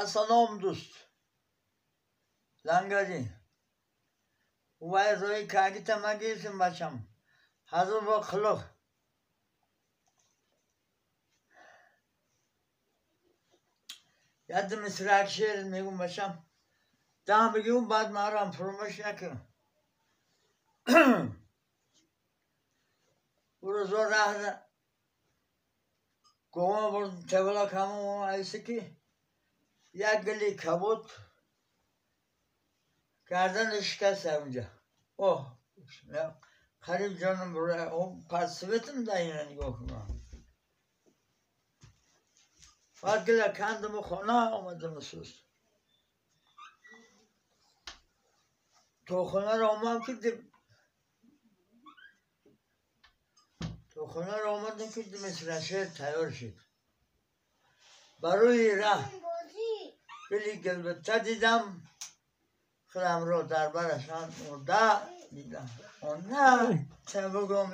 Ассалом, дӯст, лангари вай рӯи кагита магирифтим, бачам, ҳазур бо қилуқ. Яд мисрак шеър мегум, бачам, дам бигӯм, баъд марам фуромӯш накун. Ӯ рӯзо раҳ говон бурд, тавала камон айси ки як гили кабуд гардани шикаста унҷа. Оҳ, қариб ҷонам бура. Пасветм да ина нигоҳ кунам. Баъд гила кандаму хона омадам суст. То хонаро омадам ки то хонаро омадам ки мисра шеър тайёр шуд. Ба рӯи раҳ гили гилбита дидам, худамро дар барашон мурда дидам. Она ча бугум.